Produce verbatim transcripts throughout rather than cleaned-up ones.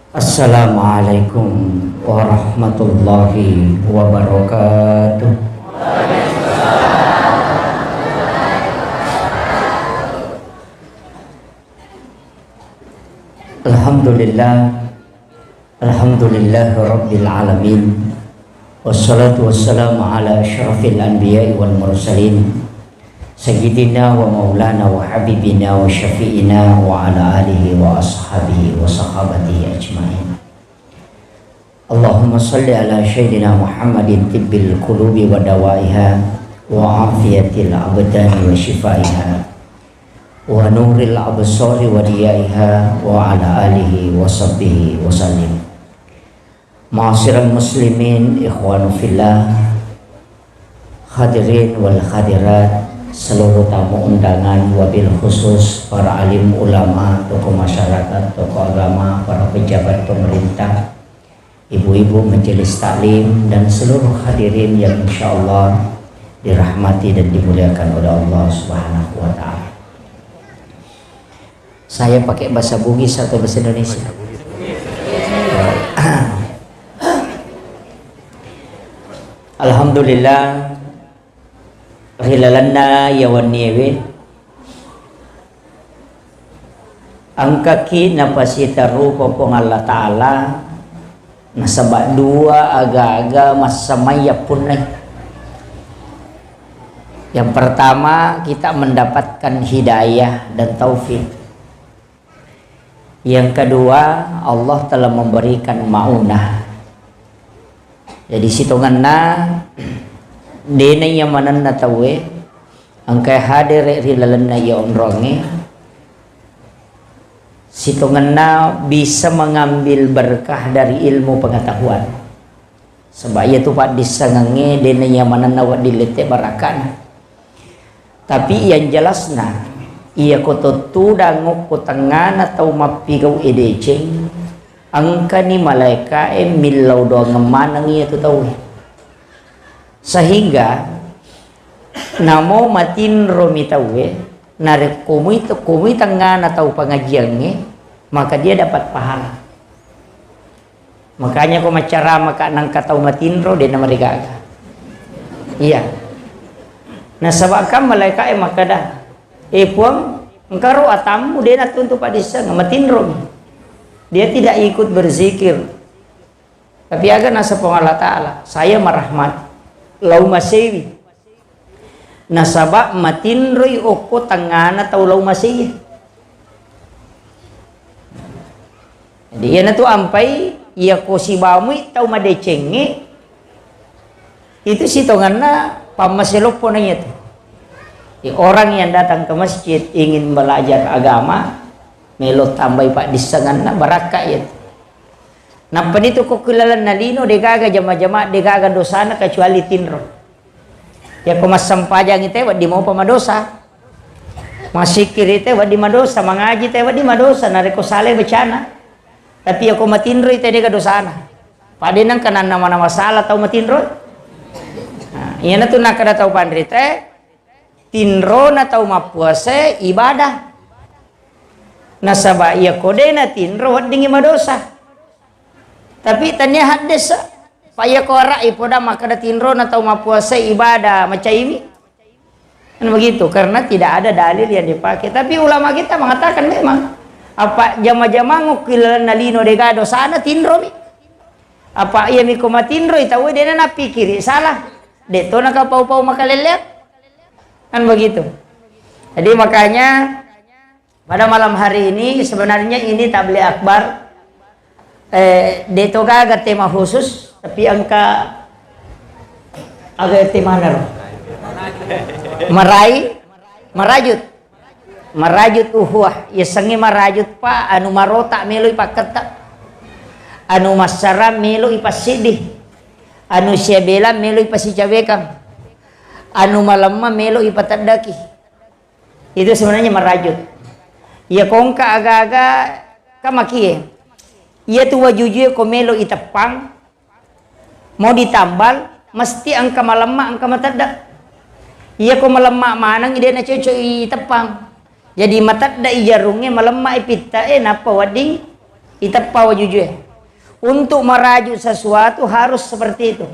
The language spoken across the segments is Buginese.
Assalamualaikum warahmatullahi wabarakatuh. Alhamdulillah. Alhamdulillah rabbil alamin. Wassalatu wassalamu ala asyrafil anbiya'i wal mursalin. Sayyidina wa maulana wa habibina wa syafi'ina wa ala alihi wa ashabihi wa sahabatihi ajma'in. Allahumma salli ala sayyidina Muhammadin tibbil qulubi wa dawaiha wa afiyatil abdani wa shifaiha wa nuril absari wa diyaiha wa ala alihi wa sahbihi wa sallim. Ma'asyiral muslimin, ikhwanu fillah, hadirin wal hadirat, seluruh tamu undangan, wabil khusus para alim ulama, tokoh masyarakat, tokoh agama, para pejabat pemerintah, ibu-ibu majelis taklim, dan seluruh hadirin yang insyaallah dirahmati dan dimuliakan oleh Allah Subhanahu wa Ta'ala. Saya pakai bahasa Bugis atau bahasa Indonesia? Alhamdulillah, ri lalenna iya wenniewe, engkaki napasitarupa Puang Allah Ta'ala, nasaba dua aga-aga massamai yappunnai. Yang pertama, kita mendapatkan hidayah dan taufik. Yang kedua, Allah telah memberikan maunah. Jadi sitongenna, dena iya manenna tauwe, engka hadere ri lalenna iya onrongnge, sitongenna bisa mengambil berkah dari ilmu pengetahuan. Saba iyatu paddissengengnge dena iya manenna wedding lette barakana. Tapi yang jelasna, iyako to tudang okko tengngana tau mappigau e deceng, engkani malaekae millau doangeng maneng iyatu tauwe. Sehingga namo matinromi tauwe, narekko mui, ko mui tengngana tau pengajiangnge, maka dia dapat pahala. Makanya ko maccarama ka nangka tau matinro, de namarigaga. Iya. Nasaba kan malaika e makkeda, "Eh Puang, engkaro atammu de natuntu paddisseng, matinromi." Dia tidak ikut berzikir. Tapi aga nasa Puang Allah Ta'ala, "Saya merahmati." Lau masewi. Nasaba matinroi okko tengngana tau lau masei. Jadi iyanatu ampai, iyako sibamui tau madecengnge, itu sitongenna pammase loppo na iyatu. Jadi orang yang datang ke masjid ingin belajar agama, melo tambai paddissengenna, barakka iyatu. Nappanitu ko ku lalenna lino, degaga jama-jama, degaga dosana kecuali tinro. Yako massempajangi te, wedding mopa madosa. Massikkiri te, wedding madosa. Mangaji te, wedding madosa. Narekko salai bacana. Tapi yako matinroi te, dega dosana. Pade nengka nanna mana masalah tau matinroi. Nah, iyanatu nakkeda tau panrita e, tinrona tau mappuasa ibadah. Nasaba iyako de natinro, weddingngi madosa. Tapi tania haddesa. Pa iyako ara'i poda makkeda tinrona tau mappuasa ibadah, macaimi. Kan begitu, karena tidak ada dalil yang dipakai. Tapi ulama kita mengatakan memang, apa jama-jamang okko ilalenna lino dega dosana, tinromi. Apa iyami ko matinroi tau, dena napikiri salah. De to nakapau-pau makalelleang. Kan begitu. Jadi makanya pada malam hari ini, sebenarnya ini tabligh akbar, eh, de to gaga tema khusus, tapi engka aga tema naro. Marai, marajut. Marajut uhuah, yasengnge marajut pa, anu marota meloi pakketta. Anu massara meloi passiddi. Anu siabela meloi pasicawekang. Anu malemma meloi pateddaki. Itu sebenarnya marajut. Iya ko engka aga-aga ka makie. Iya tu wajujue ko melo iteppang, mau ditambal, mesti engka malemma, engka matedda. Iya ko malemma maneng, de na cocok iteppang. Jadi matedda i jarungnge, malemma i pitta e, nappa wedding Iteppa wajujue. Untuk merajuk sesuatu harus seperti itu.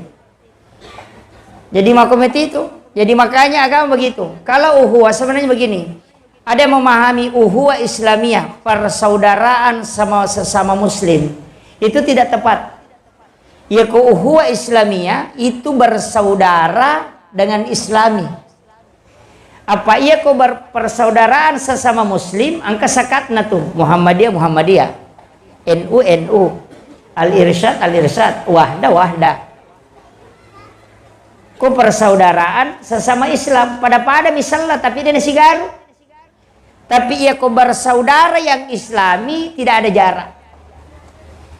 Jadi makometi itu. Jadi makanya agama begitu. Kalau uhuwa sebenarnya begini. Ada yang memahami uhuwa Islamiyah, persaudaraan sama sesama muslim. Itu tidak tepat. Ya, ko uhuwa Islamiyah itu bersaudara dengan Islami. Apa iya ko ber-, persaudaraan sesama muslim, engka sekatna tu, Muhammadiyah, Muhammadiyah, N U, N U, Al-Irsyad, Al-Irsyad, Wahda, Wahda. Ko persaudaraan sesama Islam, pada-pada misalla, tapi de nasigaru. Tapi iya ko bersaudara yang Islami, tidak ada jarak.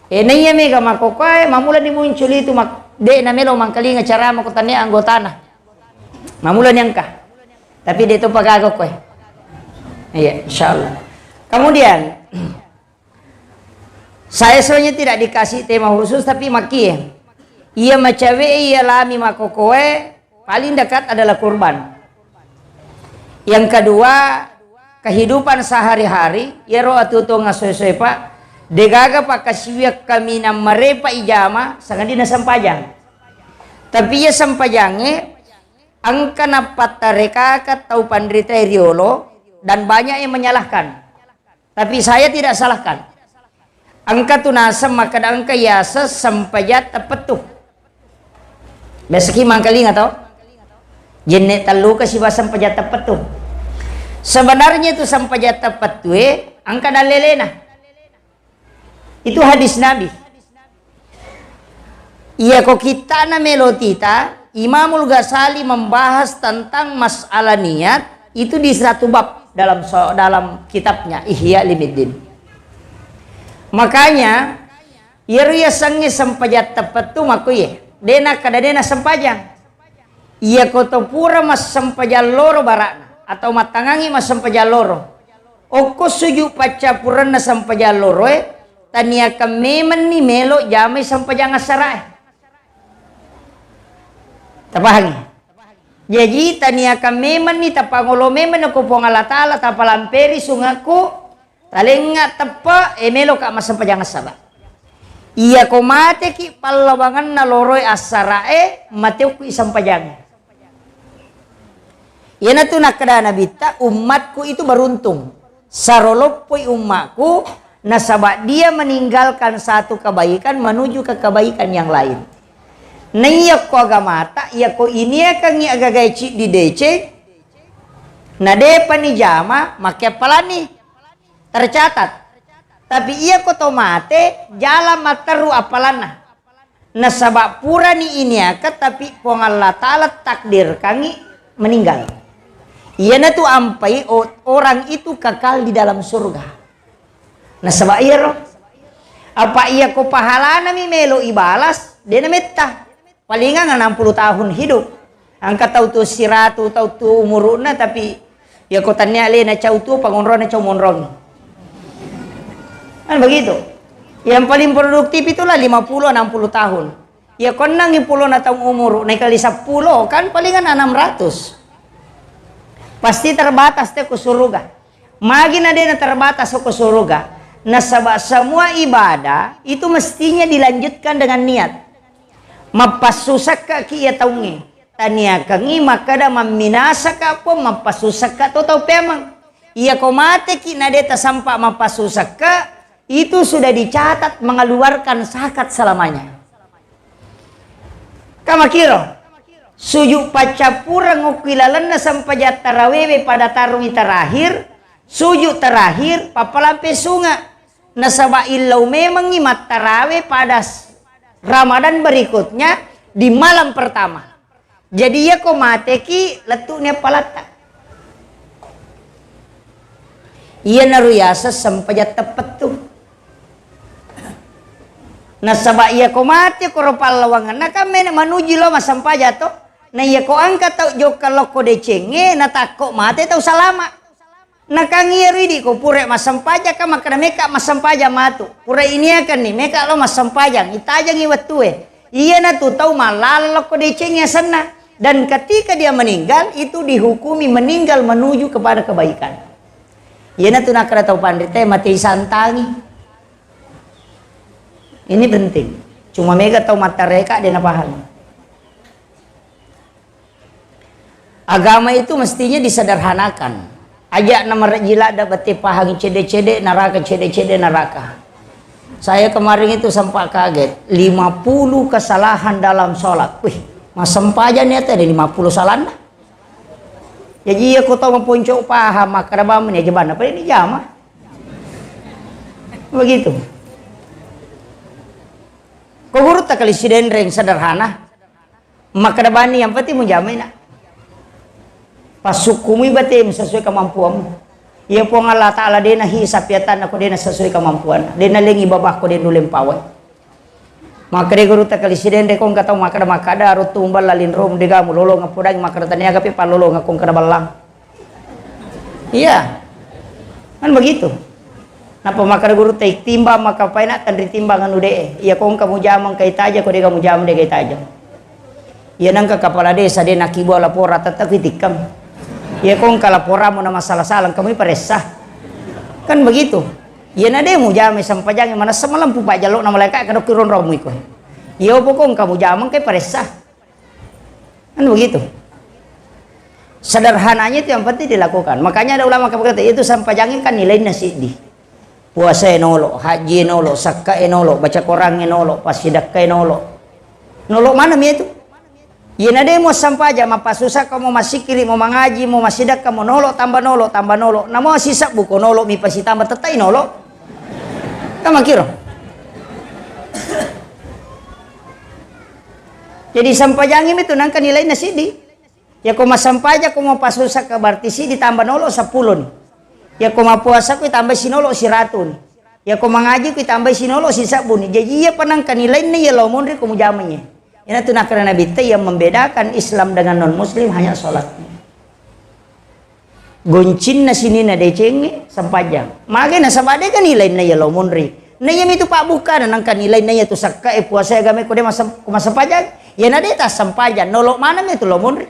E, naiya mega makkokkoe, mamulani muncul itu mak-, de namelo mangkalinga ceramah ko tania anggotana. Mamulani engka. Tapi de topa gaga koe. Iya, insyaallah. Kemudian, saya sebenarnya tidak dikasih tema khusus, tapi makie. Iya macawe, iya lami makkokkoe, paling dekat adalah kurban. Yang kedua, kehidupan sehari-hari, iyaro atuo-tuo ngasoe-soe, Pak, degaga pakkasiwiang kaminang marepa ijama, sangadinna sempajang. Tapi iya sempajangnge, engka nappattarekaka tau panritae riolo, dan banyak yang menyalahkan. Tapi saya tidak salahkan. Engka tu naseng makkeda engka yaseng sempajang teppettu. Biasaki mangkalinga tau? Jenne tellu ka siba sempajang teppettu. Sebenarnya tu sempajang teppettu e engka dallelena. Itu hadis Nabi. Iya ko kittana melo tita, Imamul Ghazali membahas tentang masalah niat itu di satu bab dalam so-, dalam kitabnya Ihya Ulumuddin. Makanya, iyaro yasengnge sempajang teppettu makkuye, de nakkeda de nasempajang. Iya ko to pura massempajang loro bara'na atau mattangangi massempajang loro. Okko sujud paccappurenna sempajang loroe, taniakan memenni melo jamai sempajang assara'e. Tapahangi? Jaji, taniakan memenni, tapangolo memenni ko Puang Allah Ta'ala, tapalamperi sungakku, talengnga teppe, e, meloka massempajang assara. Iya ko mateki pallawangenna loroe assarae, mateokku isempajangi. Iyanatu nakkeda Nabitta, "Ummatku itu beruntung. Saro loppoi ummakku, nasaba dia meninggalkan satu kebaikan menuju ke kebaikan yang lain." Naiyakko agamata, iyako iniakangngi agagae ciddi deceng, nadepani jama, makkeappalanni. Tercatat. Tapi iya ko to mate, jalang matteru appalanna. Nasaba purani iniaka, tapi Puang Allah Ta'ala takdirkangi meninggal. Iyanatu ampai o-, orang itu kekal di dalam surga. Nasaba iyaro. Apa iya ko pahalanami melo ibalas, dena metta. Palingang enam puluh tahun hidup. Engka tau tuo siratu, tau tuo umuru'na, tapi iya ko tannia alena cau tuo, pangonrona cau monrong. Kan begitu. Yang paling produktif itulah lima puluh, enam puluh tahun. Iya ko ennengngi pulona taung umuru, naikali seppulo, kan palingan enam ratus. Pasti terbatas te ko suruga. Magi na dena terbatas ko suruga? Nasaba semua ibadah itu mestinya dilanjutkan dengan niat. Mappassusakka ki iya taungnge. Taniakangngi makkeda mamminasaka pun mappassusakka to tau peameng. Iya ko mateki na de tasampa mappassusakka, itu sudah dicatat mengeluarkan zakat selamanya. Kamakiro, sujud paccappureng okki lalenna sempajang tarawewe pada tarungi terakhir, sujud terakhir, pappalampe sunga. Nasaba illau memengngi mattarawe pada s-, Ramadan berikutnya di malam pertama. Jadi, iya ko mateki, lettu'ni appalatta. Iyanaro yaseng sempajang teppettu. Nasaba iya ko mate koro pallawangenna, kan mene manuji lo massempajang to. Na iya ko engka tau jokka lokko decengnge, natakko mate tau salama. Nakang iyaro idi ko pura massempajang, kan makkeda meka massempajang matu. Pura iniakanni meka lo massempajang, itajangi wettue. Iyanatu tau mallala lokko decengnge asenna. Dan ketika dia meninggal, itu dihukumi meninggal menuju kepada kebaikan. Iyanatu nakkeda tau panritae, mate isantangi. Ini penting. Cuma mega tau mattareka de napahang. Agama itu mestinya disederhanakan. Aja namarejji ladda bete pahang cede-cede neraka, cede-cede neraka. Saya kemarin itu sempat kaget, lima puluh kesalahan dalam sholat. Wih, massempajang ni ada lima puluh salahna. Jadi iya ko tau maponco paham makkada bammi ni aja banna pada ini jama. Begitu. Ko gurutta kali sidenreng sederhana. Makkada bani yang penting mujamai nak. Pasukkumui batemu sesuai kemampuanmu. Iya Puang Allah Ta'ala dena hisap yatanna ko dena sesuai kemampuan. Dena lengi babah ko dena uleng pawai. Makkada gurutta kali sidenre ko engka tau makkada makkada ruttu umballa linrom dega mulolong apodang makkada taniaga pe pallolong ko engka ballang. Iya. Kan begitu. Napa makkada gurutta timbang maka paina tenri timbang anu de. Iya ko engka mujamang kai taja ko dega mujamang de kai taja. Iya nangka kepala desa de nakibua lapora tetap tikkang. Iya ko engka laporamu na masalah-salah kamu paressa. Kan begitu. Iya na de mujamai sempajangi manessa malempu pajjallo na malaika kadokki ronromu iko. Iya opo ko engka mujamang kai paressa. Kan begitu. Sederhananya itu yang penting dilakukan. Makanya ada ulama berkata, itu sampajangin kan nilainna siddi. Puasa e nolo, haji e nolo, sakka e nolo, baca Quran e nolo, passidakka e nolo. Nolo mana mi itu? Iya na de mo sampaja, mapasusa kamu masikiri, mo mangaji, mo masidakka, mo nolo, tambah nolo, tambah nolo. Namo sisabbu ko nolo mi pasitambah tettai nolo. Kan makiro. Jadi sampajangi mi tu nangka nilainna siddi. Yako masampaja ko mapasusa ka berarti siddi tambah nolo seppulo ni. Yako mapuasa ko tambai sinolo siratu ni. Yako mangaji ko tambai sinolo sisabbu ni. Jadi iya pa nangka nilainna iya lao monri ko mujamai. Ina tu nakkeda Nabitta yang membedakan Islam dengan non muslim hanya sholat. Goncinna sininna decengnge sempajang. Mage nasaba de kan nilainna iya lao monri. Na iya mitu pabbukkana nangka nilainna iya tu sakka e puasa agama ko de masem-, ko massempajang. Iya na de tassempajang, nolo maneng mi tu lao monri.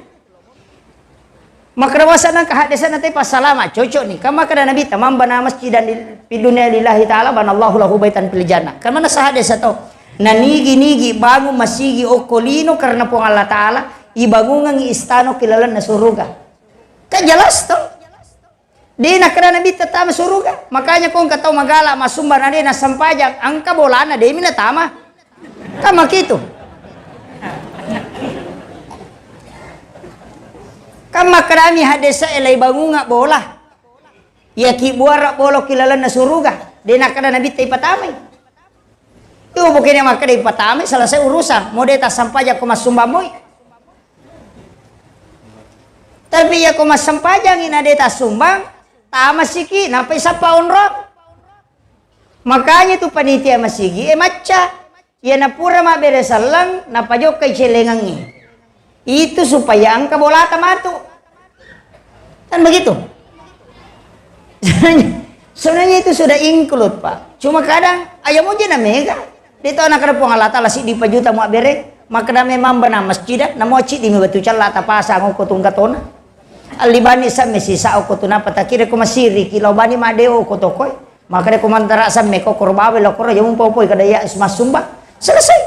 Makkeda wasa nangka haddesa na te passalama cocok ni. Kan makkeda Nabi ta, "Man bana masjidan di, fid dunya lillahi ta'ala banallahu lahu baitan fil jannah." Kan mana sah haddesa to. Na nigi-nigi bangun masigi okko lino karena Puang Allah Ta'ala, ibangungengi istana ki lalenna suruga. Kan jelas to. De nakkeda Nabitta tama suruga. Makanya ko engka tau magala massumbang na de nassempajang, engka bolana de mi natama. Kan makitu. Kan makkedami haddesa e lai bangunga bola. Iya ki buara bolo ki lalenna suruga. De nakkeda Nabitta ipatamai. Itu bukannya makkeda ipatamai selesai urusan. Mau de tassempajang ko massumbang moi. Tapi iya ko massempajangi na de tassumbang, tamasiki, nappai sappa onrong. Makanya tu panitia masigi e macca. Iya na pura mabbere selleng, napajokkai celengengnge. Itu supaya engka bolata matu. Kan begitu? Sebenarnya, sebenarnya itu sudah include, Pak. Cuma kadang, aja muji na mega. De to nakkeda Puang Allah Ta'ala siddi pajuta muabbere, makkeda memang bana masjid, namo ciddi mi batu cella tapasang okko tungka tona. Allibani samme sisa okko tu napa takire ko masiri ki lao bani madeo okko tokoe. Makkeda ko mantara samme ko korbawe lo koro jamu popoi kada ya massumba. Selesai.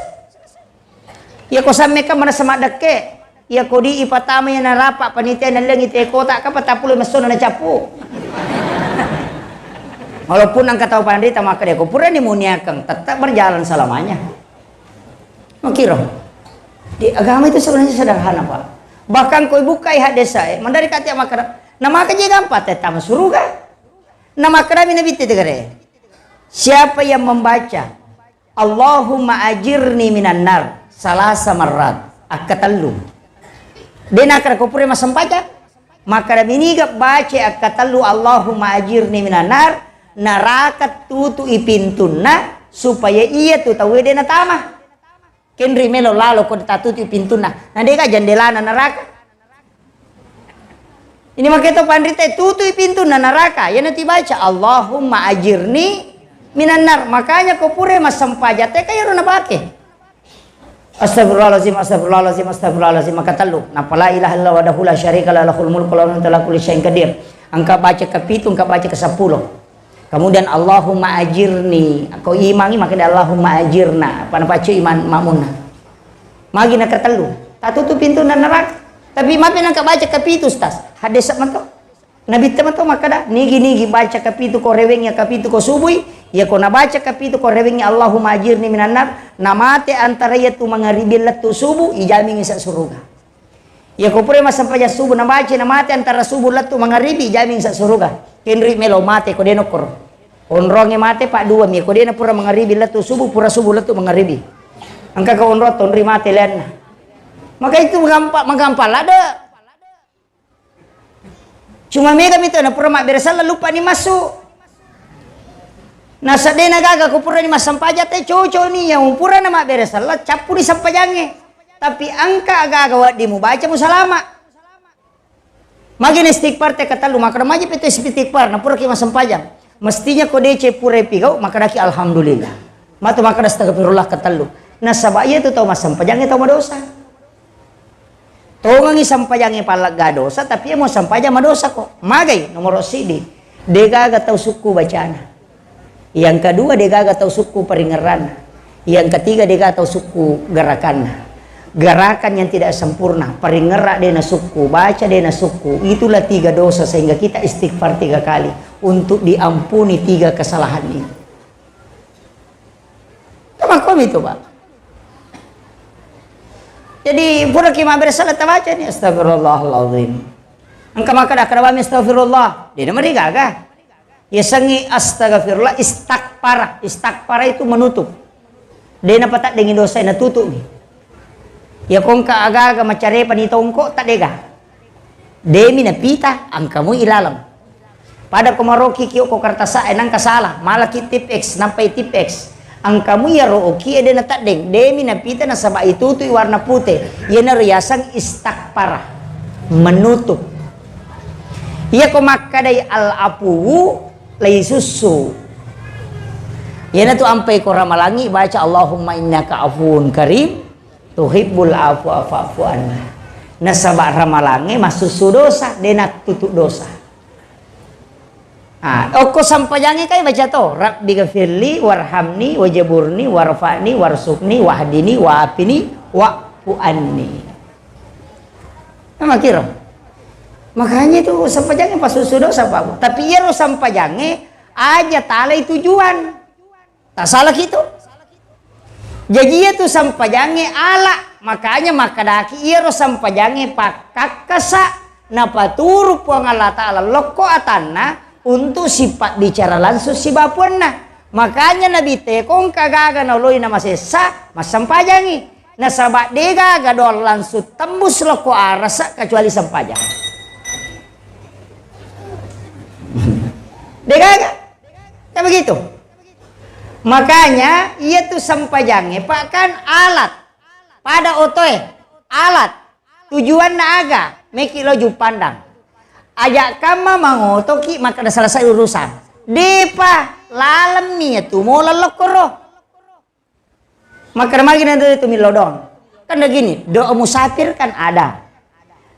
Iya ko samme kan manessa maddekke. Iya ko di ipatama iya narapa panitia nallengi te kota kan patappulo messona nacappu. Walaupun engka tau panrita makkeda ko purani muniakeng tetap berjalan selamanya. Makiro. Di agama itu sebenarnya sederhana, Pak. Bahkan koi bukai hadesa e, mandari katia makkeda, na maka je gampang tama suruga. Na makkeda mi Nabi te tegere. Siapa yang membaca Allahumma ajirni minan nar salasa marrat. Akkatellu. De nakkeda ko pura massempajang. Makkeda miniga baca akkatellu Allahumma ajirni minan nar, naraka tutu'i pintunna supaya iya tu tauwe de natama. Kenri melo lalo ko tatutu'i pintunna. Na dega jendelana naraka. Ini makketo panrita tutui pintunna naraka. Iyana tibaca, "Allahumma ajirni minan nar." Makanya ko pura massempajang te ka iyaro napake. Astagfirullahalazim, astagfirullahalazim, astagfirullahalazim. Maka tellu. Napa la ilaha illallah wahdahu la syarika lah lahul mulku wa lahul hamdu ala kulli syai'in qadir. Engka baca ke pitu, engka baca ke seppulo. Kemudian, "Allahumma ajirni." Ko imangi makkeda, "Allahumma ajirna." Apa napacu iman makmunna. Magi nakatellu. Tatutu pintunna neraka. Tapi mapi nangka baca kapitu, Ustaz. Hadis mato. Nabitta mato makkeda, "Nigi-nigi baca kapitu ko rewengngi, kapitu ko subui, iya ko nabaca kapitu ko rewengngi, Allahumma ajirni minan nar, namate antara iyatu mangaribi lettu subuh, ijamingi sa suruga." Iya ko pura massempajang subuh nabaca, namate antara subuh lettu mangaribi, ijamingi sa suruga. Kenri melo mate ko deno koro. Onrongnge mate pa dua mi, ko dena pura mangaribi lettu subuh, pura subuh lettu mangaribi. Engka ko onrong tonri mate lenna. Maka itu magampa-, magampa lada. Cuma mega mito na pura mabbere sella lupa ni massu. Nasa dena gaga ko pura ni massempajang te coco ni ya pura na mabbere sella cappu ni sempajangnge. Tapi engka aga-aga wedding mubaca musalama. Magi na istighfar te katellu, makkeda maji pe tu istighfar, na pura ki massempajang. Mestinya ko dece pura pigau, makkedaki alhamdulillah. Matu makkeda astagfirullah katellu. Nasaba iya tu tau massempajangnge tau madosa. Tongengi sempajangnge pallegga dosa, tapi iya mo sempajang madosa ko. Magai nomoro sidi, degaga tau sukku bacana. Yang kedua, degaga tau sukku paringerranna. Yang ketiga, degaga tau sukku gerakanna. Gerakan yang tidak sempurna, paringerra dena sukku, baca dena sukku, itulah tiga dosa sehingga kita istighfar tiga kali untuk diampuni tiga kesalahan ini. Tamakkomi itu, Pak. Jadi, pura ki mabbere sella tabaca ni, astagfirullahaladzim. Engka makkeda, kada bami astagfirullah. Dia nama digaga. Yasengngi astagfirullah, istakfara. Istakfara itu menutup. Dena pataddengi dosa, natutu'mi. Ya kongka aga-aga macarepa ni tongko, tadega. Demi napita, angkamu ilaleng. Pada ko maroki kio ko kertas e nangka salah, malaki tip X, nampai tip X. Angkamu iyaro oki e de nataddeng, demi napita nasaba itutui warna pute. Iyanaro yaseng istakfara, menutup. Iya ko makkadai al-afuwu, laisussu. Iyanatu ampai ko ramalangi baca Allahumma innaka afuwun karim tuhibbul afwa fa'fu anna. Nasaba ramalange massussu dosa, de nattutu dosa. Ah, okko sampajange kai baca to, Rabbi gafirli warhamni wajaburni warfa'ni warsukni wahdini wa'afini wa'fu anni. Nama kiro? Makanya itu sampajange passussu dosa, Pak. Tapi iyaro sampajange aja talai tujuan. Tak salah gitu. Jadi iya tu sampajange ala, makanya makkadaki iyaro sampajange pakkakkasa napaturu Puang Allah Ta'ala lokko atanna untuk sifat bicara langsung sibapuanna. Makanya Nabi tekong kagaga naoloi namasessa massampajangi. Nasaba degaga doang langsung tembus lokko arasa kecuali sampajang. Degaga. Kan begitu? Makanya, iya tu sampajangnge, Pak, kan alat. Pada otoe, alat. Tujuanna aga? Meki lo Juppandang. Aja kamma mangotoki makkeda selesai urusan. Depa, lalemmi ya tu mola lokkoro. Makkeda magi na tu millau doang. Kan begini, doa musafir kan ada.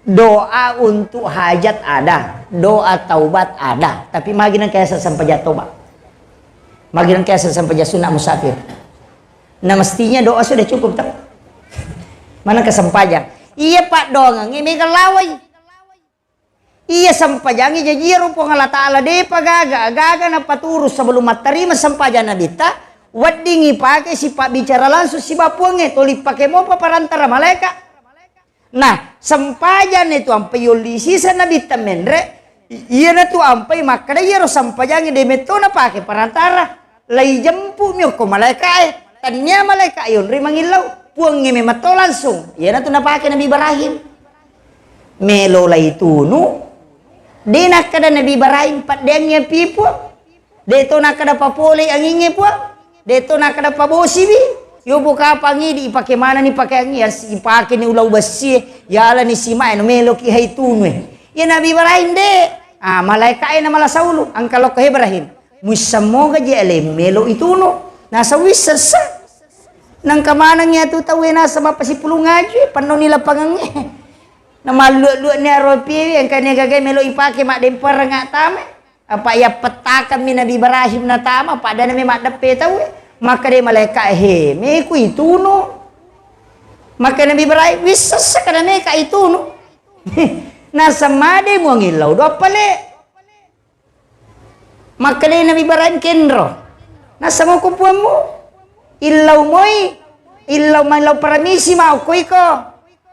Doa untuk hajat ada, doa taubat ada. Tapi magi nang kaya sampajang toba. Magi nang kaya sampajang sunat musafir. Nah, mestinya doa sudah cukup, tak? Mana kesempajan? Iya, Pak, doang ini mega lawai. Iya sampajangnge jaji iyaro Puang Allah Ta'ala depa gaga, gaga napaturu sebelum mattarima sampajang Nabitta, weddingngi pake sipabbicara langsung siba Puangnge, toli pake mopa parantara malaeka. Nah, sampajangnge tu ampai yolli sisa Nabitta menre, i-, iyana tu ampai makkeda iyaro sampajangnge de metto napake parantara. Laijempu'mi okko malaeka'e. Tania malaeka' yonroi mangillau. Puangnge memang to langsung. Iyanatu napake Nabi Ibrahim. Melo laitunu. De' nakkeda Nabi Ibrahim, paddeangngi api Puang. De' to nakkeda papolei angingnge Puang. De' to nakkeda pabosiwi. Yobo kapang idi ipake manenni pakeangnge, ipakeni ulau bessie, yalani simae, no meloki hai tunue. Iya Nabi Ibrahim de'. Ah, malaeka'e na malasa ulu, engka lokko he Ibrahim. Muissemmoga je alemu melo itunu. Nasa wissessa. Nangka maneng iyatu tauwe nasaba pasipulung aju, pennoni lapangengnge. Namallua-luani aropi, engkani gaga melo ipake maddempereng attame. Apa iya pettakammi Nabi Ibrahim natama, padana me maddeppe tau, eh. Makkeda malaika, "He, meku itunu." Makkeda Nabi Ibrahim, "Wissessa kada meka itunu." Nasamade muangillau doa pale. Makkeda Nabi Ibrahim, "Kenro." Nasangoko puammu. Illau moi, illau, maillau paramisi ma okko iko.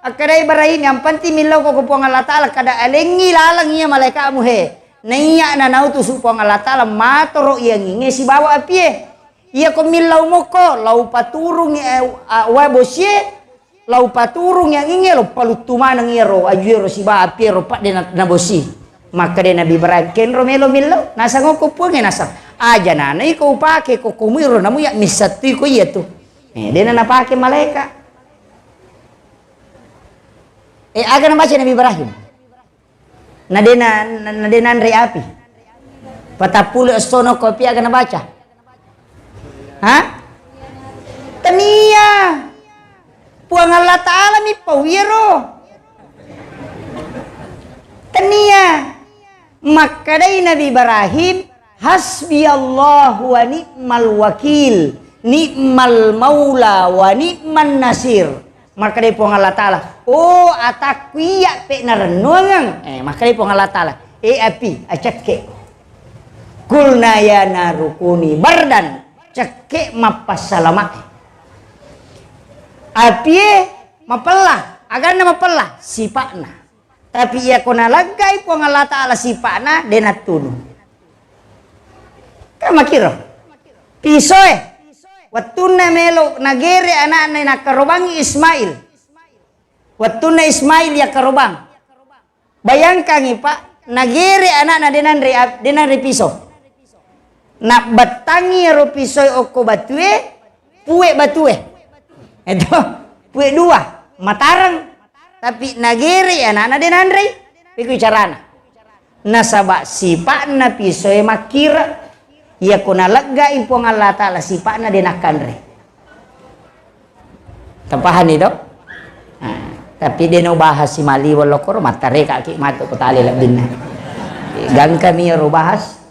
Akkeda Ibrahim, "Yang penting millau ko Puang Allah Ta'ala, kada alengngi laleng iya malaikatmu he. Naiya nanautusu Puang Allah Ta'ala, matoro iyanginge sibawa apie. Iya ko millau moko, lau paturung, eh, ah, wa bosie, lau paturung iyanginge, lo paluttu maneng iyaro, aju ero sibawa apie ro padde na, na bosi." Makkeda Nabi Ibrahim, "Kenro melo millau, nasangoko puange nasang. Aja nana iko upake ko komuiro namu ya missattu iko iya tu." Eh, dena napake malaika. Eh, aga nabaca Nabi Ibrahim? Na dena, na, na dena anre api. Patappulo essono kopi aga nabaca? Ha? Tania. Puang Allah Ta'ala mi pau iyaro. Tania. Makkedai Nabi Ibrahim, "Hasbiyallahu wa ni'mal wakil, ni'mal maula wa ni'man nasir." Makkedai Puang Allah Ta'ala, "Oh, atakku iya pe narennuangeng." Eh, makkedai Puang Allah Ta'ala, "Eh, api, acekke. Kulna ya narukuni bardan, cekke mappassalama." Apie mapella, aganna mapella, sipa'na. Tapi iya ko naleggai Puang Allah Ta'ala sipa'na, de nattunu. Kan makiro. Pisoe. Wettunna melo nagere anakna nakkarobangi Ismail. Wettunna Ismail yakkarobang. Bayangkangi, Pak, nagere anakna de nanre ap-, de nanre piso. Nabbettangi ero pisoe okko batue, pue batue. Eto, pue dua, matareng. Tapi nagere anakna de nanrei. Iku carana. Nasaba sipa'na pisoe makkira. Iya ko naleggai Puang Allah Ta'ala sipa'na de nakkanre. Tapahani to? Nah, tapi de no bahas si maliweng lokoro, mattarekaki matu ko tali lebbinna. Gangkami ero bahas.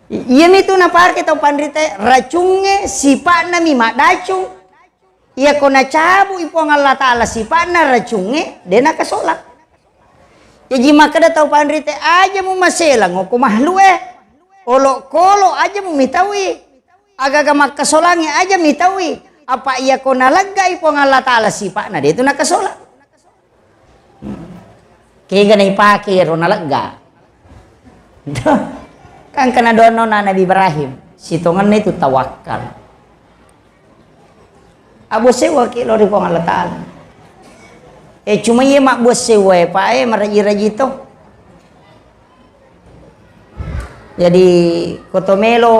I-, iyami tu napake tau panrita, racungnge sipa'na mi maddacung. Iya ko nacabu i Puang Allah Ta'ala sipa'na racungnge, de nakasolang. Jaji makkeda tau panrita, aja mu maselang ko mahluk e. Olokolo aja mu mitaui. Agaga makkasolangnge aja mitaui. Apa iya ko naleggai Puang Allah Ta'ala sipa'na, de tu nakasolang. Hmm. Kega naipake ero nalegga. Kan kena dono na Nabi Ibrahim, sitongenna itu tawakkal. Abbo sewwaki lao ri Puang Allah Ta'ala. Eh, cuma iya mabbuang sewwae, Pak, eh, maraji-raji to. Jadi, koto melo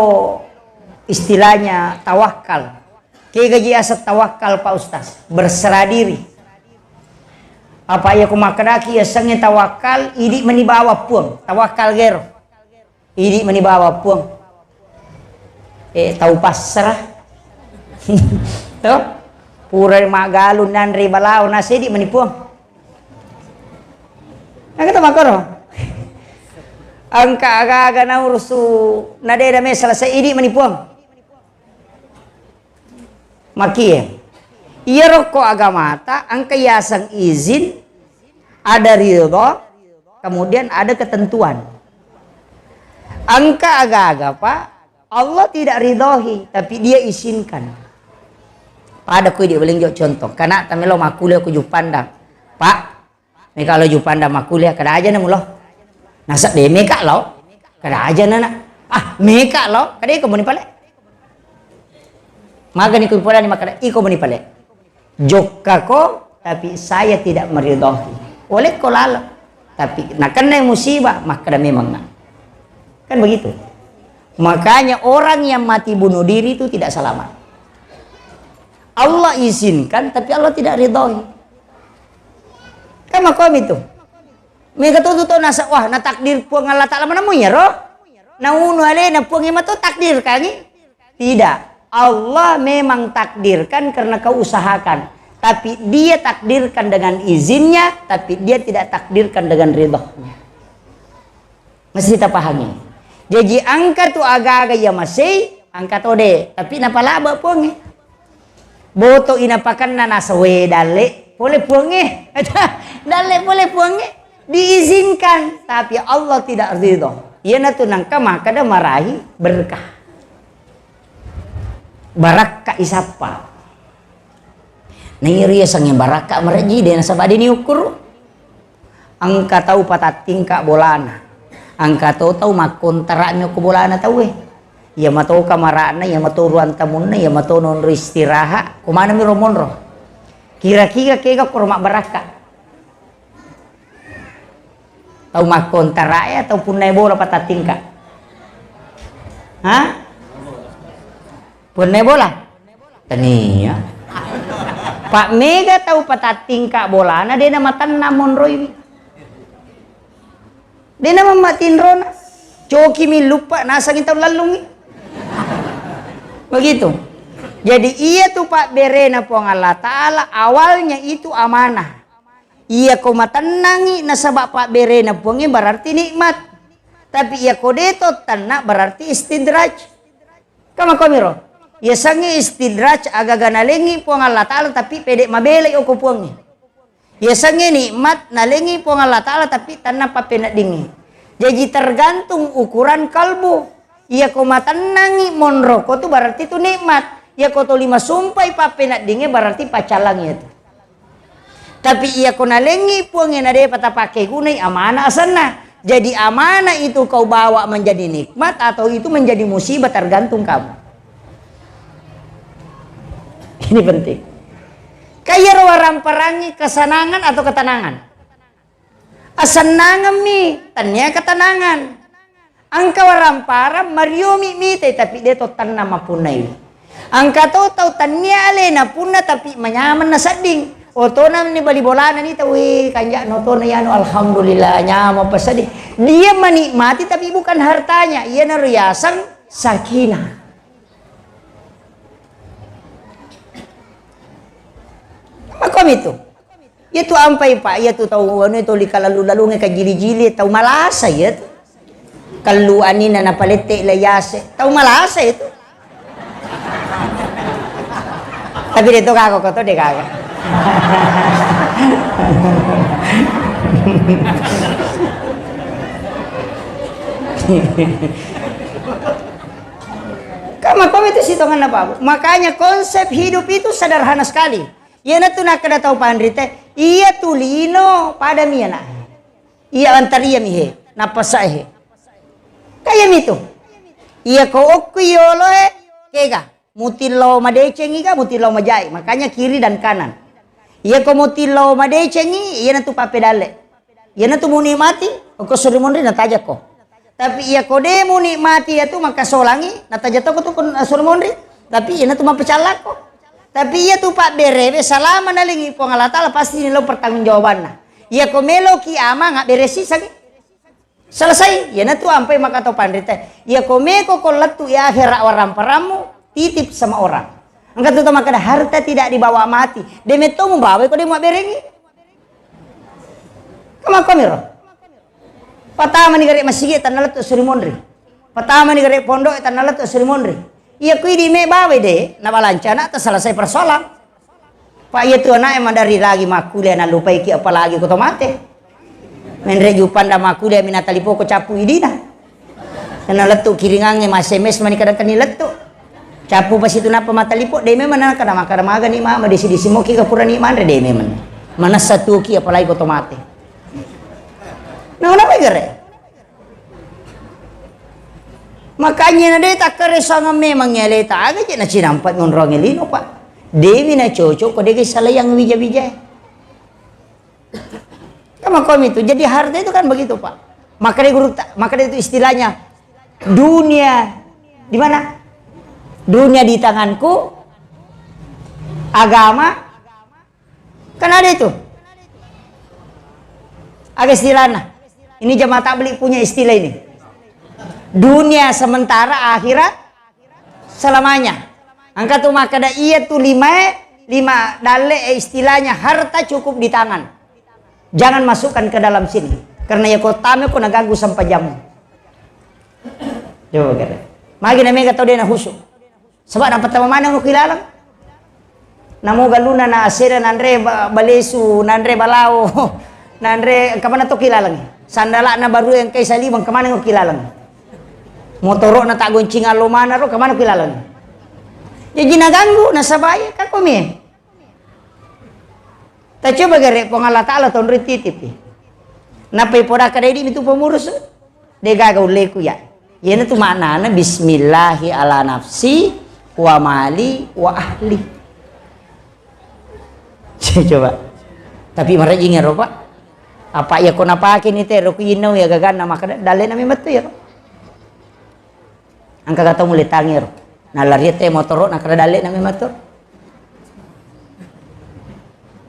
istilahnya tawakal. Kegaji aseng tawakal, Pak Ustaz? Berserah diri. Apa iya ku makkedaki yasengnge tawakal, idi meni bawa puang. Tawakal gero. Idi meni bawa puang. Eh, tau passara. To? Pura maggalung nanre balao, nasa idi meni puang. Engka to makkoro. Engka aga-aga naurusu, nadeda me selesai, idi meni puang. Makie. Iyaro ko agamata engka yaseng izin, ada ridho, kemudian ada ketentuan. Engka aga-aga, Pak, Allah tidak ridhoi, tapi Dia izinkan. Pada kui di uleng jo contoh, kana tamelo makkuliah ku Juppandang. Pak, meka lo Juppandang makkuliah, kada aja na mulo. Nasa de meka lo, kada aja na, nak. Ah, meka lo, kada iko muni pale. Magani ku polani makkeda, iko muni pale. Jokka ko, tapi saya tidak meridhoi. Oleh ko laleng. Tapi nakenna musibah, makkeda memang. Kan begitu. Makanya orang yang mati bunuh diri itu tidak selamat. Allah izinkan, tapi Allah tidak ridhoi. Kan makomi tu. Mega tu tu nasa, wah, natakdir Puang Allah Ta'ala mana munya ro? Naunu alena Puang ima tu takdir kangi? Tidak. Allah memang takdirkan karena kau usahakan. Tapi Dia takdirkan dengan izinnya, tapi Dia tidak takdirkan dengan ridhonya. Mesti tapahangi. Jaji engka tu aga-aga iya masei, engka to de, tapi napalaba Puangnge. Boto i napakenna nasawe dalle, pole Puangnge. Dalle pole Puangnge. Diizinkan, tapi Allah tidak ridho. Iyanatu nengka makkeda marahi berkah. Barakka isappa. Nairi yasengnge barakka marejji, de nasaba de niukkuru. Engka tau patattingka bolana. Engka to tau makkontara'mi okko bolana tauwe. Iya mato kamara'na, iya mato ruang tamunna, iya mato nonro istirahat. Ko manengmi ro monro. Kira-kira kega koro mabbarakka? Tau makkontarae atau punnae bola patattingka? Ha? Punnae bola? Tania. Pak mega tau patattingka bolana, de namatenna monroiwi. De namamma tinrona. Cokimi luppa, nasangi tau lallungi. Begitu. Jadi, iya tu pabberena Puang Allah Ta'ala, awalnya itu amanah. Iya ko matennangi nasaba pabberena Puangnge, berarti nikmat. Tapi iya ko de to tenna, berarti istidraj. Kamakomiro. Yasengnge istidraj, agaga nalengi Puang Allah Ta'ala, tapi pede mabelai okko Puangnge. Yasengnge nikmat, nalengi Puang Allah Ta'ala, tapi tenna pappeneddingngi. Jaji tergantung ukuran kalbu. Iya ko matennangi monro ko tu, berarti tu nikmat. Iya ko toli masumpai pappeneddingnge, berarti paccalangi itu. Tapi iya ko nalengi Puangnge na depa tapake gunai, amanah asenna. Jadi amanah itu kau bawa menjadi nikmat atau itu menjadi musibah, tergantung kamu. Ini penting. Kayaro waramparangngi kesenangan atau ketenangan. Asennangemmi, tania ketenangan. Engka waramparang mariomi mitai, tapi de to tenna mapunnai. Engka to tau tania alena punna, tapi manyameng nasedding. Otona ni bali bolana ni tau, "Wih, kanja'na otona ianu, alhamdulillah, nyameng pasedding." Dia menikmati, tapi bukan hartanya. Iyanaro yaseng sakinah. Makomi tu. Iya tu ampai, Pak, iya tu tau anu, tau lika lalu-lalunge kajili-jili, tau malasa iya tu. Kellu anina napalette la yase, tau malasa itu. Tapi de to kaka ko to de kaka. Kamakomi tu sitonganna, Pak. Makanya konsep hidup itu sederhana sekali. Iyanatu nakkeda tau panrita, iya tu lino padami ana. Iya antariami he, napasai he. Kayami tu. Iya ko okku yoloe, kega. Mutillo madecengi ga, mutillo majai. Makanya kiri dan kanan. Iya ko mutillo madecengi, iyanatu pappedalle. Iyanatu munikmati, okko suri monri natajakko. Tapi iya ko de munikmati iyatu makasolangi, nataja toko tu ko suri monri. Tapi iyanatu mappecallakko. Tapi iyatu pabberewe salama nalengi Puang Allah Ta'ala, pasti nilo pertanggungjawabanna. Iya ko meloki amang, abbere sisangi. Selesai, iyanatu ampai maka tau panrita. Iya ko meko ko lettu i akhera waramparammu, titip sama orang. Engka tu tau makkeda, harta tidak dibawa mati. De metto mubawa ko de muabberengi. Kamakomiro. Patamani gare masigi tanna lettu suri monri. Patamani gare pondok tanna lettu suri monri. Iya kui di me bawa de, nabalanca anak, selesai persoalan. Pak, iya tu anak emang dari lagi makkuliah, nalupaiki apalagi ko to mate. Menre jupanda makkuliah, mina talipoko cappu idina. Karena lettu kiringangnge ma S M S mani kada tani lettu. Cappu pasitu nappa matalipo, de memang nana kada makkada magani mama, disi-disi moki ka purani manre, de memang. Manessa tuki apalagi ko to mate. Nah, kenapa gare? Makanya na de takkaresangeng memang aleta, aga je nacinampa ngonrongi lino, Pak. Dewi na cocok ko dege salayang wija-wija. Kan makomi itu. Jadi harta itu kan begitu, Pak. Maka dia guru ta-, maka dia itu istilahnya dunia di mana? Dunia di tanganku, agama Kan ada itu. Ada istilahnya. Ini jamaah tabligh punya istilah ini. Dunia sementara, akhirat selamanya. Engka tu makkeda iya tu lima, lima dalle, eh, istilahnya harta cukup di tangan. Jangan masukkan ke dalam sini. Karena ya kota me ko naganggu sempajammu. Coba kere. Magi na mega tau de na khusyuk. Sebab na pertama mana ko kilaleng. Namo galuna na asera nanre ba-, balesu, nanre balao, nanre kemana to kilaleng. Sandala na baru yang kai saliweng kemana ko kilaleng. Motoro na tak goncing allo mana ro kemana ko kilaleng. Jadi na ganggu, na sabai, kako mi. Tacoba gare Puang Allah Ta'ala tonroi titipi. Nappai poda kada idi mitu pengurus. De gaga ulleku ya. Iyana tu maknana bismillahi ala nafsi wa mali wa ahli. Coba. Tapi marajing ero, Pak. Apa ya ko napake ni tero ku inau ya gaganna maka dalena memang tu ya. Engka kata mulai tangir. Nalari te motoro na kada dalle na memang tu.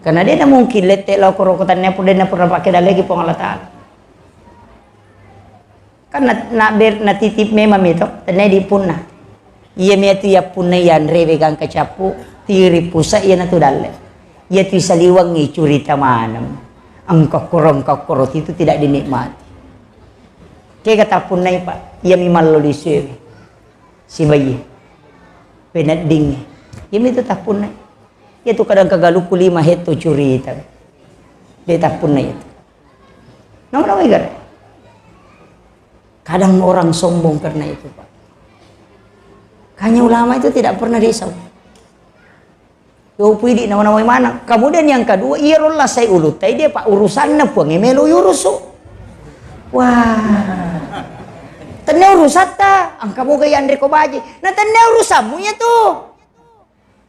Karena de na mungkin lette lo koro ko tanne pun de na pura pake dalle ki Puang Allah Ta'ala. Kan na, na ber, na titip memang mi to, tenne di punna. Iya mi tu ya punna ya anre wegang kacappu, tiri pusa iya na tu dalle. Iya tu saliweng i curita maneng. Engka koro, engka koro itu tidak dinikmati. Kega tappunnai, Pak? Iya mi mallo lisu e. Sibaie. Peneddingnge. Iya mi tu tappunnai. Iya tu kadang kegaluku lima hetto curita. De tappunnai itu. Nama-nama igare. Kadang orang sombong karena itu, Pak. Hanya ulama itu tidak pernah risau. Yo puidi nawa-nawai maneng. Kemudian yang kedua, iya rolla sai ulutai dia, Pak, urusanna Puang e melo yurusu. Wah. Tenne urusatta, engka moga yanre ko baji. Na tenne urusanmu ya tu.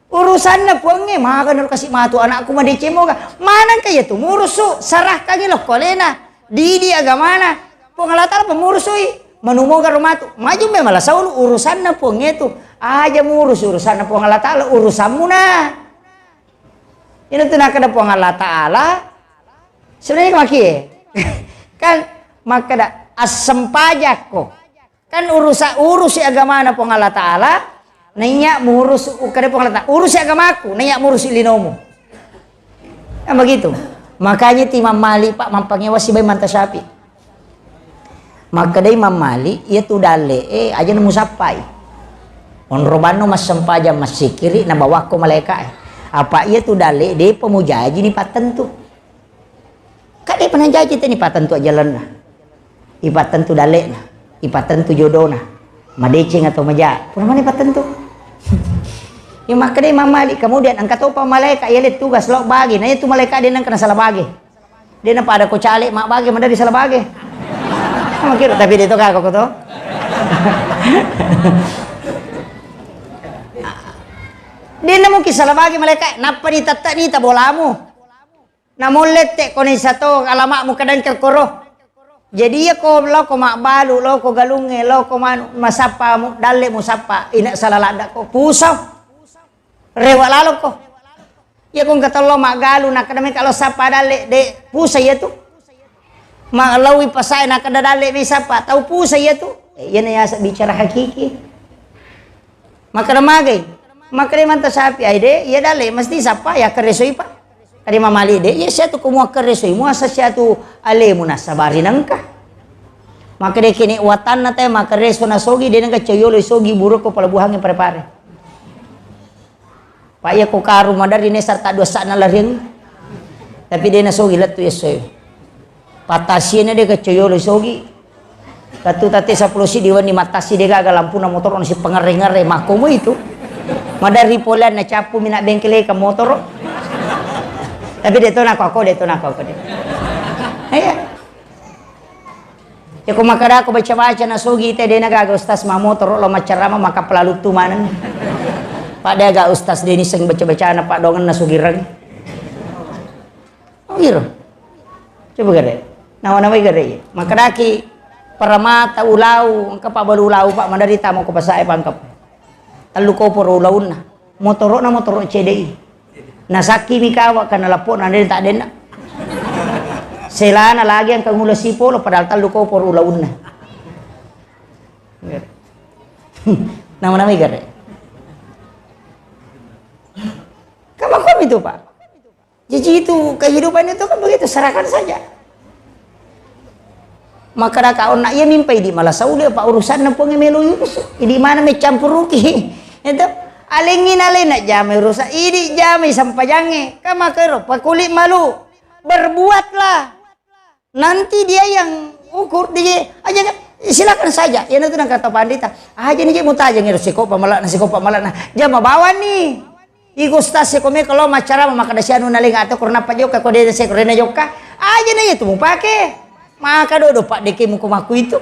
Urusanna Puangnge, maga naro kasi matu anakku madeceng moga. Manengka iya tu murusu, serahkangi lokko alena. Didi agamana. Puang Allah Ta'ala pemurusui. Manu moga ro matu. Maju memang la saulu urusanna Puangnge tu. Aja murus urusanna Puang Allah Ta'ala, urusanmu na. Ina tu nakada Puang Allah Ta'ala. Sebenarnya maki kan makkada assempajakko. Kan urusa-, urusi agamana Puang Allah Ta'ala, naiya murus, ukkada Puang Allah Ta'ala, urusi agamaku, naiya murusi linomu. Kan begitu. Makanya ti Imam Malik, Pak, mampangewa sibai manta Syafi'i. Makkedai Imam Malik, iya tu dalle e aja na musappai. Onro banno massempajang massikiri na bawakko malaika e. Apa iya tu dalle e depa mujaji ni pattentu. Kak, de' pernah jaji teni pattentu ajalanna. Ipattentu dalle'na, ipattentu jodona. Madeceng atau maja. Pura mana ipattentu? Ya makkedai Imam Malik, kemudian engka topa malaika iya le tugas lo bagi. Na iya tu malaika de' nengka na salah bagi. De' na pada ko cale ma bagi, madari salah bagi. Sama kira, tapi de' to kako ko to. De' na mungkin salah bagi malaika, nappa ni tette ni ta bolamu. Namollette ko naisa to alama'mu kadang kekkoro. Jadi iya ko lao ko mabbalu, lao ko galungnge, lao ko manu, masappa mu, dalle musappa, ina sala ladda ko. Pusa. Rewa lalo ko. Iya ko engka tollo maggalu, nakkeda meka lao sappa dalle, de pusa iya tu. Ma laowi pasae nakkeda dalle mi sappa, tau pusa iya tu. Eh, iyana yaseng bicara hakiki. Makkeda magai? Makkeda manta sapi ai de, iya dalle mesti sappa, yakkeresoi pa. Kade mamali de, iya siatu ko muakkeresoi, muasa siatu alemu nasabari nengka. Makkeda kene watanna te makkereso nasogi, de nengka coyolo sogi burukko pelabuhangnge Parepare. Pa iya ko karu madari ne sarta dua sakna lariang. Tapi de nasogi lettu essoe. Patasiena de kaccoyolo sogi. Katu tate seppulo siddi wenni mattasi de gaga lampuna motoro nasi pengerre-ngerre makkomo itu. Madari polean na cappu mina bengkeleka motoro. Tapi de to nako ako, de to nako ako de. Iya. Ya ko makkeda ko baca-baca nasogi te de nagaga ustaz mamotoro lo maccarama maka pelaluttu maneng. Pada aga ustaz de niseng baca-bacana pak dongen nasogireng. Oh, iro. Coba gare. Nawa-nawai gare. Makkedaki paramata ulau, engka pabbalu ulau, Pak, madari tama ko pasae pangkep. Tellu koporo ulaunna. Motoro'na motoro C D I. Nasakki mi kawa kana lappo na den tak denna. Selana lagi engka ngula sipolo padahal tellu koporo ulaunna. Nama-nama gare. Kamu itu, Pak. Jadi itu kehidupan itu kan begitu, serahkan saja. Makkadaka onna iya mimpa idi mala sauli apa urusanna Puang melo yusuk. Idi mana meccampuruki. Itu alengi nalena jama urusan idi jama sampajange. Kama kero pakuli malu. Berbuatlah. Nanti dia yang ukur dia aja kan. Silakan saja. Ya nanti nang kata pandita. Aja nih je mutajang ero sikopa malana sikopa malana. Jama bawani. Iku ustaz seko me kalau macara makkada sianu nalenga atau kurna pajokka ko dena seko rena jokka. Aja na iya tu mupake. Maka dodo pak deke muko maku itu.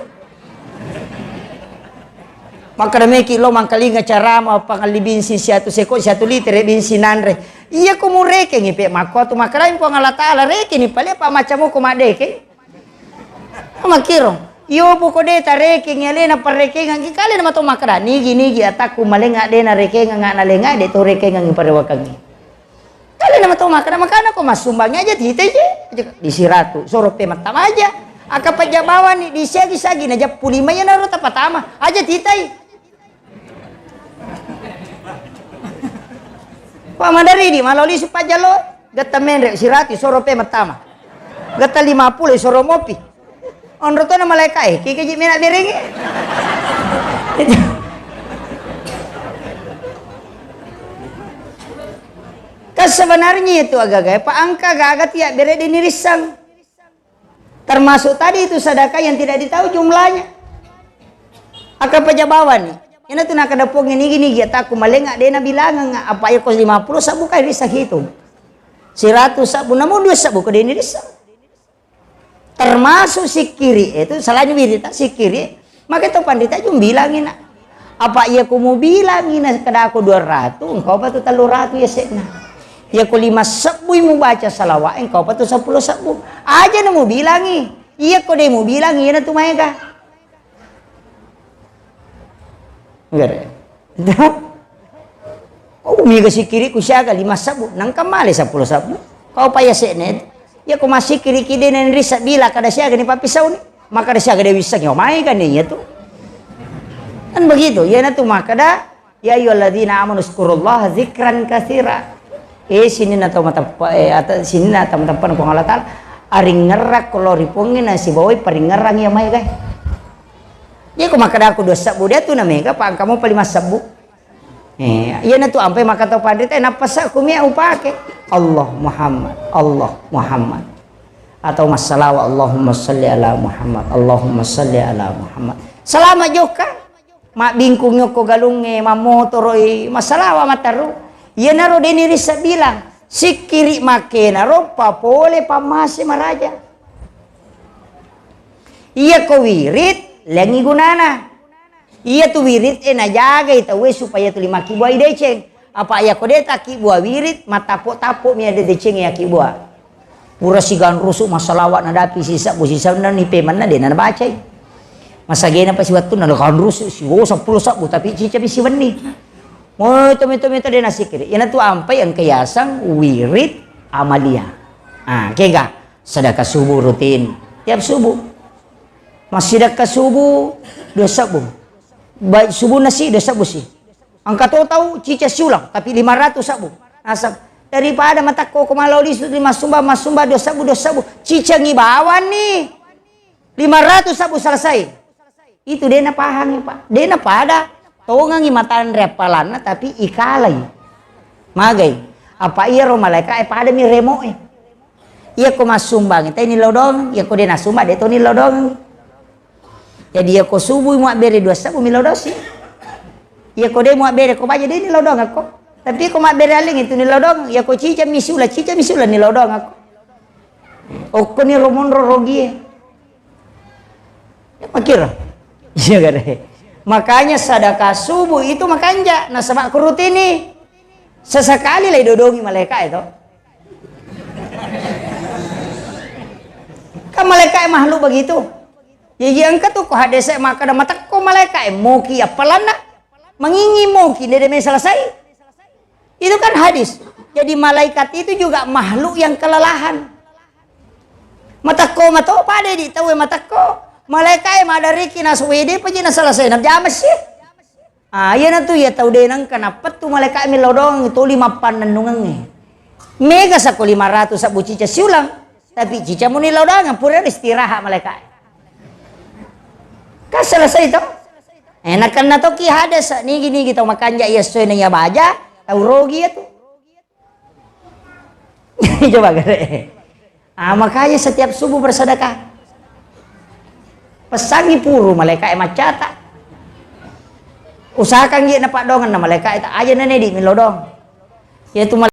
Makkada meki lo mangkalinga carama pangalli binsi siatu seko siatu litere binsi nanre. Iya ko murekengi pe makko tu makkada Puang Allah Taala rekeni pale pa macamo ko madeke. Makkiro, iyo poko de tarekengi alena parrekengeng ki kale na mato makkada nigi nigi atakku malenga de na rekengeng na lenga de to rekengeng parewakengi. Kale na mato makkada makana ko massumbangi aja titai je. Di siratu soro pe mattama aja. Aka pajabawani di siagi-sagi na jappu lima ya naro tapatama aja titai. Pak madari di maloli supajalo getta menre sirati soro pe mattama. Getta lima puluh soro mopi. Onro tona malaika e kike ji mena berengi. Kan sebenarnya itu agaga, Pak angka gaga tiap bere deni rissang. Termasuk tadi itu sedekah yang tidak ditahu jumlahnya. Aka pajabawani. Ina tu nakada Puang ini gini giya takku malenga dena bilangan apa ya kos lima puluh sabu kai risa hitung. Seratus sabu namun dua sabu ke deni risa. Termasuk sikiri itu selain wirita sikiri. Maka itu pandita jum bilangi nak. Apa iya ku mu bilangi nak kada aku dua ratus engkau apa tu telu ratus ya sekna. Iya ku lima sabu mu baca salawat engkau apa tu sepuluh sabu. Aja na mu bilangi. Iya ko de mu bilang iya na tu maega. Enggak ada. Oh, mega sikiri ku siaga lima sabu, nangka male sepuluh sabu. Kau paya sekne. Ya ko masikiri kide nen risa bila kada siaga ni papisau ni. Maka ada siaga de wissang ya maega ni ya tu. Kan begitu. Ya na tu maka da Ya ayyuhalladzina amanu dzkurullaha dzikran katsira. Eh sininna tau mateppa eh ata sininna tau mateppa Puang Allah Taala. Aringngerang ko lao ri Puangnge nasibawai paringngerang iya maega. Iya ko makkadaku dua sebbu dia tu na mega pa engka mopa lima sebbu. Eh, iya na tu ampai makkatau panrita eh nappa sa kumia upake. Allah Muhammad, Allah Muhammad. Atau massalawa Allahumma salli ala Muhammad, Allahumma salli ala Muhammad. Salama jokka. Mabbingkung yokko galungnge, mammotoroi, massalawa matteru. Iyanaro deni rissa bilang, sikkiri makkenaro papole pammase maraja. Iyako wirid, lengngi gunana. Iyatu wirid e najagai tauwe supaya tuli makkibbuai deceng. Apa iyako de takkibbuai wirid, mattappo-tappo mi ade deceng yakkibbua. Pura siganrusu massalawa nadapi sisebbu sisenna ni pemenna de nabacai. Masagena pa siwettunna naganrusu siwo seppulo sebbu tapi cica mi siwenni. Moto meto meto de nasikkiri. Iyanatu ampai engka yaseng wirid amalia. Ah, kega sedekah subuh rutin tiap subuh. Massidekka subuh dua sebbu. Baik subuh nasi dua sebbu si. Engka to tau cica siulang, tapi lima ratus sebbu. Nasab, daripada matakko ko malo lisu di massumba, massumba dua sebbu, dua sebbu. Cicangi bawang ni. Lima ratus sebbu selesai. Itu de napahangi, Pak. De napada. Tongangi matanre appalanna, tapi ikalai. Magai. Apa iyaro malaika e pada mi remo'e. Iyako massumbangi, tai nilodong. Iyako de nasumba, de to nilodong. Jadi iyako subui muabbere dua sebbu millau dosi. Iyako de muabbere ko baja de nillau doang ko. Tapi ko mabbere aling itu nillau doang, iyako cica misula, cica misula nillau doang ko. Okko ni romonro rogie. Ya makira. Iya gare. Makanya sedekah subuh itu makanja nasaba kurutini. Sesekali lai dodongi malaika itu. Kan malaika makhluk begitu. Jaji engka tu ko hadese makkeda matekko malaika e moki appalanna. Mangingi moki dede me selesai. Itu kan hadis. Jadi malaikat itu juga makhluk yang kelelahan. Matekko mato pada di tau matekko. Malaika e madariki naswede paji na selesai na jama sih. Ah, iyanatu iya tau de nengka nappettu malaika millau doang toli mappannennungengnge. Mega sako lima ratus sebbu cica siulang, tapi cica muni lao doang pura istirahat malaika. Selesai to. Eh, nakenna toki hadis, nigi-nigi tau makanja iya essoe na iya baja, tau rogi iya tu. Coba gare. Ah, makanya setiap subuh bersedekah. Pesangi puru malaika e maccata. Usahakan gi napaddongeng na malaika e, aja nene di milodong. Iya tu